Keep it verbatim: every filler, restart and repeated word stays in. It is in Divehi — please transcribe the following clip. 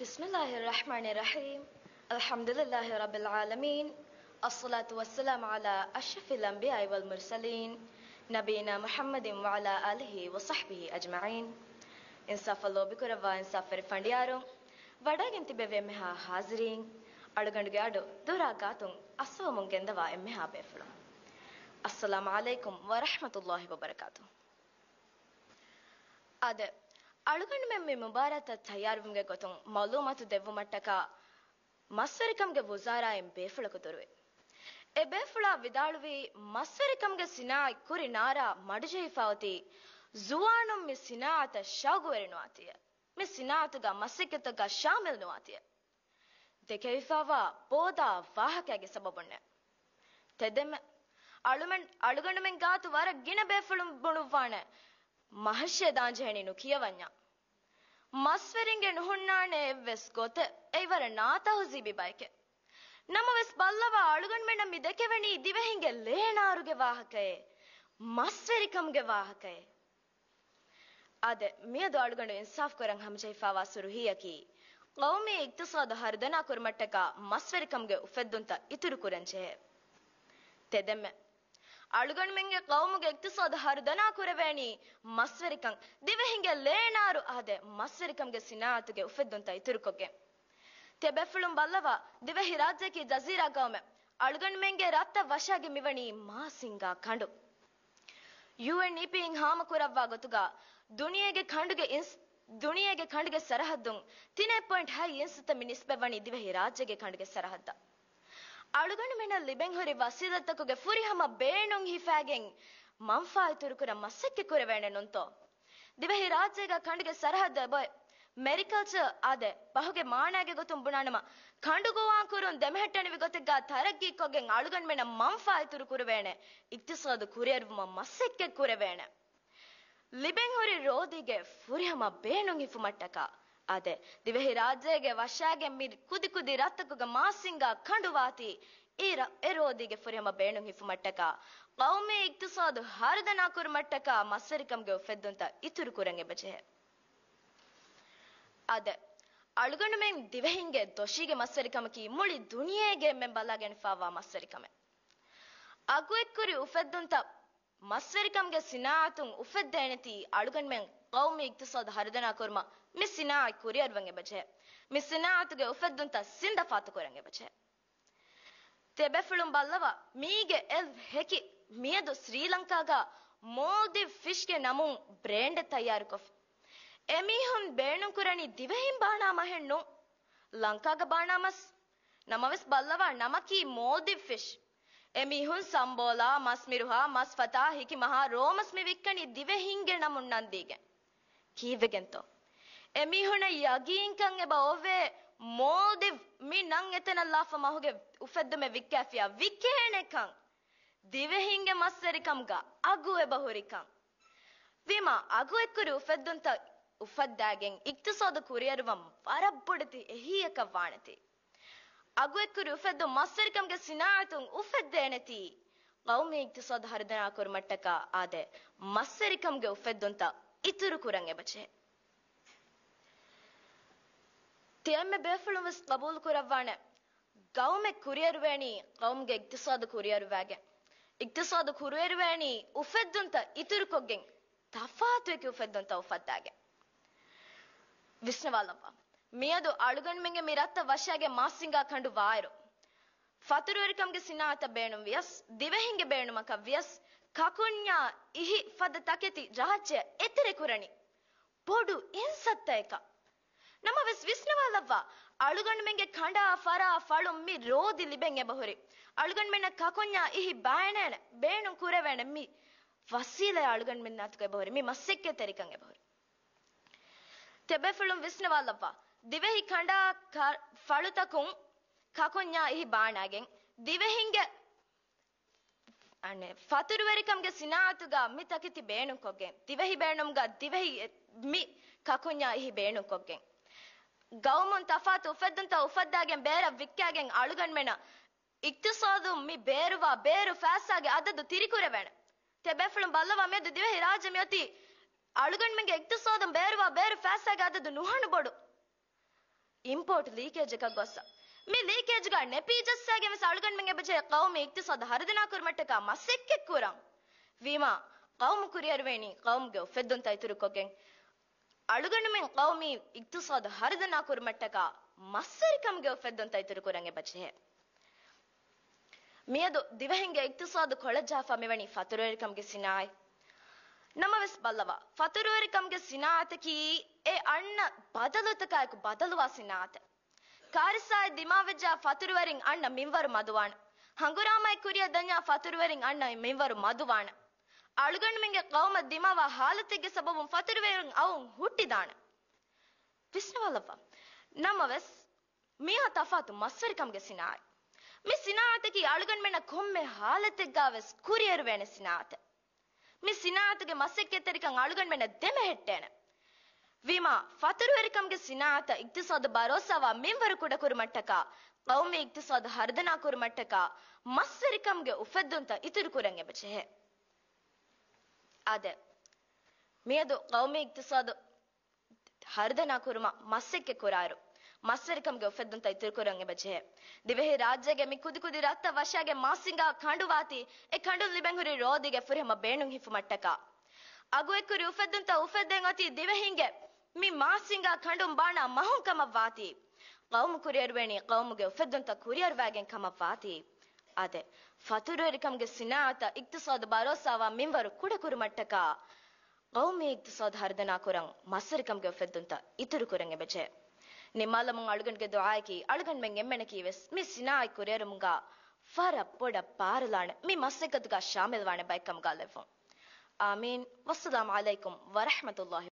بسم الله الرحمن الرحيم. الحمد لله رب العالمين. الصلاة والسلام على أشرف الأنبياء والمرسلين، نبينا محمد وعلى آله وصحبه أجمعين. އިންސާފަށް ލޯބިކުރައްވާ އިންސާފުވެރި ފަނޑިޔާރުން، ވަޑައިގެން ތިބެވި އެންމެހާ ހާޒިރީން، އަޅުގަނޑުގެ އަޑު ދުރާ ގާތުން އައްސަލާމު ގެންދަވާ އެންމެހާ ބޭފުޅުން، السلام عليكم ورحمة الله وبركاته. އާދެ، އަޅުގަނޑުމެން މި މުބާރާތަށް ތައްޔާރުވުމުގެ ގޮތުން މައުލޫމާތު ދެއްވުމަށްޓަކާ މަސްވެރިކަމުގެ ވުޒާރާއިން ބޭފުޅަކު ދުރުވި. އެ ބޭފުޅާ ވިދާޅުވީ، މަސްވެރިކަމުގެ ސިނާއަތް ކުރި ނާރާ މަޑުޖެހިފައޮތީ، ޒުވާނުން މި ސިނާއަތަށް ޝައުގުވެރިނުވާތީއެއް، މި ސިނާއަތުގަ މަސައްކަތްތަކަށް ޝާމިލް ނުވާތީއެއް. ދެކެވިފައިވާ ބޯދާ ވާހަކައިގެ ސަބަބުންނޭ. ތެދެއްމެ، އަޅުމެން، އަޅުގަނޑުމެން ގާތު ވަރަށް ގިނަ ބޭފުޅުން ބުނުއްވާނެ، މަހަށޭ ދާންޖެހެނީ ނުކިޔަވަންޏާ. މަސްވެރިންގެ ނުހުންނާނެ އެއްވެސް ގޮތެއް، އެއީ ވަރަށް ނާތަހުޒީބީ ބައެކޭ. ނަމަވެސް ބައްލަވާ، އަޅުގަނޑުމެންނަށް މި ދެކެވެނީ ދިވެހިންގެ ލޭނާރުގެ ވާހަކައޭ، މަސްވެރިކަމުގެ ވާހަކައޭ. އާދެ، މިއަދު އަޅުގަނޑު އިންސާފު ކުރަން ހަމަޖެހިފައިވާ ސުރުހީއަކީ، ޤައުމީ އިޤްތިޞާދު ހަރުދަނާ ކުރުމަށްޓަކާ މަސްވެރިކަމުގެ އުފެއްދުންތައް އިތުރު ކުރަން ޖެހޭ. ތެދެއްމެ، އަޅުގަނޑުމެންގެ ޤައުމުގެ އިޤްތިޞާދު ހަރުދަނާ ކުރެވޭނީ މަސްވެރިކަން، ދިވެހިންގެ ލޭނާރު އާދެ، މަސްވެރިކަމުގެ ސިނާއަތުގެ އުފެއްދުންތައް އިތުރުކޮށްގެން. ތިޔަބޭފުޅުން ބައްލަވާ، ދިވެހިރާއްޖެއަކީ ޖަޒީރާ ޤައުމެއް. އަޅުގަނޑުމެންގެ ރަށްތައް ވަށާގެން މިވަނީ މާ ސިންގާ ކަނޑު. ޔޫއެންއީޕީއިން ހާމަކުރައްވާ ގޮތުގަ، ދުނިޔޭގެ ކަނޑުގެ އިންސް-، ދުނިޔޭގެ ކަނޑުގެ ސަރަހައްދުން ތިނެއް ޕޮއިންޓް ހަތް އިންސައްތަ މި ނިސްބަތް ވަނީ ދިވެހިރާއްޖޭގެ ކަނޑުގެ ސަރަހައްދަށް. އަޅުގަނޑުމެންނަށް ލިބެންހުރި ވަސީލަތްތަކުގެ ފުރިހަމަ ބޭނުން ހިފާގެން މަންފާ އިތުރުކުރަން މަސައްކަތް ކުރެވޭނެ ނޫންތޯ؟ ދިވެހިރާއްޖޭގަ ކަނޑުގެ ސަރަހައްދު އެބައޮތް. މެރިކަލްޗަރ އާދެ، ބަހުގެ މާނައިގެ ގޮތުން ބުނާނަމަ، ކަނޑުގޮވާން ކުރުން ދެމެހެއްޓެނިވި ގޮތެއްގަ ތަރައްގީކޮށްގެން އަޅުގަނޑުމެންނަށް މަންފާ އިތުރު ކުރެވޭނެ، އިޤްތިޞާދު ކުރިއެރުވުމަށް މަސައްކަތް ކުރެވޭނެ. ލިބެންހުރި ރޯދީގެ ފުރިހަމަ ބޭނުން ހިފުމަށްޓަކާ، އާދެ، ދިވެހިރާއްޖޭގެ ވަށާގެން މި ކުދިކުދި ރަށްތަކުގަ މާ ސިންގާ ކަނޑު ވާތީ، އެ ރަ-، އެ ރޯދީގެ ފުރިހަމަ ބޭނުން ހިފުމަށްޓަކާ، ޤައުމީ އިޤްތިޞާދު ހަރުދަނާ ކުރުމަށްޓަކާ މަސްވެރިކަމުގެ އުފެއްދުންތައް އިތުރު ކުރަން އެބަޖެހޭ. އާދެ، އަޅުގަނޑުމެން ދިވެހިންގެ ދޮށީގެ މަސްވެރިކަމަކީ މުޅި ދުނިޔޭގެ އެންމެން ބަލާގެންފާވާ މަސްވެރިކަމެއް. އަގުއެއްކުރި އުފެއްދުންތައް މަސްވެރިކަމުގެ ސިނާއަތުން އުފެއްދޭނެތީ އަޅުގަނޑުމެން ޤައުމީ އިޤްތިޞާދު ހަރުދަނާ ކުރުމަށް މި ސިނާއަތް ކުރިއަރުވަން އެބަޖެހޭ. މި ސިނާއަތުގެ އުފެއްދުންތައް ސިނދަފާތު ކުރަން އެބަޖެހޭ. ތިޔަބޭފުޅުން ބައްލަވާ، މީގެ އެއް ހެކި މިއަދު ސްރީލަންކާގަ މޯލްޑިވް ފިޝްގެ ނަމުން ބްރޭންޑެއް ތައްޔާރުކޮށްފި. އެމީހުން ބޭނުންކުރަނީ ދިވެހިން ބާނާ މަހެއް ނޫން، ލަންކާގަ ބާނާ މަސް. ނަމަވެސް ބައްލަވާ، ނަމަކީ މޯލްޑިވް ފިޝް. އެމީހުން ސަމްބޯލާ، މަސްމިރުހާ، މަސްފަތާ، ހިކިމަހާ، ރޯމަސް މި ވިއްކަނީ ދިވެހިންގެ ނަމުން ނަންދީގެން. ކީއްވެގެންތޯ؟ އެމީހުނަށް ޔަގީންކަން އެބަ އޮވޭ، މޯލްޑިވް މި ނަން އެތަނަށް ލާފަ މަހުގެ އުފެއްދުމެއް ވިއްކާފިޔާ ވިއްކޭނެކަން. ދިވެހިންގެ މަސްވެރިކަމުގަ އަގު އެބަ ހުރިކަން. ވީމާ، އަގު އެއްކުރި އުފެއްދުންތައް އުފައްދާގެން އިޤްތިޞާދު ކުރިއަރުވަން ވަރަށް ބޮޑެތި އެހީއަކަށް ވާނެތީ. އަގު އެއްކުރި އުފެއްދުން މަސްވެރިކަމުގެ ސިނާއަތުން އުފެއްދޭނެތީ، ޤައުމީ އިޤްތިޞާދު ހަރުދަނާ ކުރުމަށްޓަކާ އާދެ، މަސްވެރިކަމުގެ އުފެއްދުންތައް އިތުރު ކުރަން އެބަޖެހޭ. ތިޔައެންމެ ބޭފުޅުން ވެސް ޤަބޫލު ކުރައްވާނެ، ޤައުމެއް ކުރިއަރުވޭނީ ޤައުމުގެ އިޤްތިޞާދު ކުރިއަރުވާގެން. އިޤްތިޞާދު ކުރިއަރުވޭނީ އުފެއްދުންތައް އިތުރުކޮށްގެން، ތަފާތު އެކި އުފެއްދުންތައް އުފައްދާގެން. ވިސްނަވާލައްވާ. މިއަދު އަޅުގަނޑުމެންގެ މި ރަށްތައް ވަށާގެން މާސިންގާ ކަނޑު ވާއިރު، ފަތުރުވެރިކަމުގެ ސިނާއަތަށް ބޭނުން ވިޔަސް، ދިވެހިންގެ ބޭނުމަކަށް ވިޔަސް، ކަކުންޏާ އިހި ފަދަ ތަކެތި ރާއްޖެއަށް އެތެރެކުރަނީ ބޮޑު އިންސައްތައަކަށް. ނަމަވެސް ވިސްނަވާލައްވާ، އަޅުގަނޑުމެންގެ ކަނޑާ ފަރާ ފަޅުން މި ރޯދި ލިބެން އެބަހުރި. އަޅުގަނޑުމެންނަށް ކަކުންޏާ އިހި ބާނޭނެ، ބޭނުން ކުރެވޭނެ މި ވަސީލަތް އަޅުގަނޑުމެންނާތުގަ އެބަހުރި، މި މަސައްކަތްތެރިކަން އެބަހުރި. ތިޔަބޭފުޅުން ވިސްނަވާލައްވާ، ދިވެހި ކަނޑާ ކަ-، ފަޅުތަކުން ކަކުންޏާ އިހި ބާނާގެން، ދިވެހިންގެ އަނެއް، ފަތުރުވެރިކަމުގެ ސިނާއަތުގަ މި ތަކެތި ބޭނުންކޮށްގެން، ދިވެހި ބޭނުމުގަ ދިވެހި މި ކަކުންޏާ އިހި ބޭނުންކޮށްގެން، ގައުމުން ތަފާތު އުފެއްދުންތައް އުފައްދާގެން ބޭރަށް ވިއްކާގެން އަޅުގަނޑުމެނަށް އިޤްތިޞާދު މި ބޭރުވާ ބޭރު ފައިސާގެ އަދަދު ތިރިކުރެވޭނެ. ތިޔަބޭފުޅުން ބައްލަވާ މިއަދު ދިވެހިރާއްޖެ މިއޮތީ އަޅުގަނޑުމެންގެ އިޤްތިޞާދުން ބޭރުވާ ބޭރު ފައިސާގެ އަދަދު ނުހަނު ބޮޑު. އިމްޕޯޓް ލީކޭޖަކަށް ގޮއްސަ. މި ލީކޭޖްގަ ނެޕީ ޖައްސާގެން ވެސް އަޅުގަނޑުމެން އެބަޖެހޭ ޤައުމީ އިޤްތިޞާދު ހަރުދަނާ ކުރުމަށްޓަކާ މަސައްކަތް ކުރަން. ވީމާ، ޤައުމު ކުރިއަރުވޭނީ ޤައުމުގެ އުފެއްދުންތައް އިތުރުކޮށްގެން. އަޅުގަނޑުމެން ޤައުމީ އިޤްތިޞާދު ހަރުދަނާ ކުރުމަށްޓަކާ މަސްވެރިކަމުގެ އުފެއްދުންތައް އިތުރުކުރަން އެބަޖެހޭ. މިއަދު ދިވެހިންގެ އިޤްތިޞާދު ކޮޅަށްޖާފަ މިވަނީ ފަތުރުވެރިކަމުގެ ސިނާއަތް. ނަމަވެސް ބައްލަވާ، ފަތުރުވެރިކަމުގެ ސިނާއަތަކީ އެ އަންނަ ބަދަލުތަކާއެކު ބަދަލުވާ ސިނާއަތެއް. ކާރިސާއެއް ދިމާވެއްޖާ ފަތުރުވެރިން އަންނަ މިންވަރު މަދުވާނެ. ހަނގުރާމައެއް ކުރިއަށް ދަންޏާ ފަތުރުވެރިން އަންނަ މިންވަރު މަދުވާނެ. އަޅުގަނޑުމެންގެ ޤައުމަށް ދިމާވާ ހާލަތެއްގެ ސަބަބުން ފަތުރުވެރިން އައުން ހުއްޓިދާނެ. ވިސްނަވާލައްވާ. ނަމަވެސް، މިއާ ތަފާތު މަސްވެރިކަމުގެ ސިނާއަތް. މި ސިނާއަތަކީ އަޅުގަނޑުމެންނަށް ކޮންމެ ހާލަތެއްގަ ވެސް ކުރިއެރުވޭނެ ސިނާއަތެއް. މި ސިނާއަތުގެ މަސައްކަތްތެރިކަން އަޅުގަނޑުމެންނަށް ދެމެހެއްޓޭނެ. ވީމާ، ފަތުރުވެރިކަމުގެ ސިނާއަތަށް އިޤްތިޞާދު ބަރޯސާވާ މިންވަރު ކުޑަކުރުމަށްޓަކާ، ޤައުމީ އިޤްތިޞާދު ހަރުދަނާ ކުރުމަށްޓަކާ، މަސްވެރިކަމުގެ އުފެއްދުންތައް އިތުރުކުރަން އެބަޖެހޭ. އާދެ، މިއަދު ޤައުމީ އިޤްތިޞާދު ހަރުދަނާ ކުރުމަށް މަސައްކަތް ކުރާއިރު، މަސްވެރިކަމުގެ އުފެއްދުންތައް އިތުރުކުރަން އެބަޖެހޭ. ދިވެހި ރާއްޖޭގެ މި ކުދިކުދި ރަށްތައް ވަށާގެން މާސިނގާ ކަނޑު ވާތީ، އެ ކަނޑުން ލިބެންހުރި ރޯދީގެ ފުރިހަމަ ބޭނުން ހިފުމަށްޓަކާ. އަގުއެއްކުރި އުފެއްދުންތައް އުފެއްދެން އޮތީ ދިވެހިންގެ މި މާސިނގާ ކަނޑުން ބާނާ މަހުން ކަމަށް ވާތީ. ޤައުމު ކުރިއަރުވޭނީ ޤައުމުގެ އުފެއްދުންތައް ކުރިއަރުވާގެން ކަމަށް ވާތީ. އާދެ، ފަތުރުވެރިކަމުގެ ސިނާއަތަށް އިޤްތިޞާދު ބަރޯސާވާ މިންވަރު ކުޑަކުރުމަށްޓަކާ، ޤައުމީ އިޤްތިޞާދު ހަރުދަނާ ކުރަން މަސްވެރިކަމުގެ އުފެއްދުންތައް އިތުރު ކުރަން އެބަޖެހޭ. ނިންމާލަމުން އަޅުގަނޑުގެ ދުޢާއަކީ، އަޅުގަނޑުމެން އެންމެނަކީ ވެސް މި ސިނާއަތް ކުރިއެރުމުގަ ފަރަށް ބޮޑަށް ބާރުލާނެ، މި މަސައްކަތުގަ ޝާމިލްވާނެ ބައެއްކަމުގަ ލެއްވުން. އާމީން. ވައްސަލާމު ޢަލައިކުމް ވަރަޙްމަތުﷲ.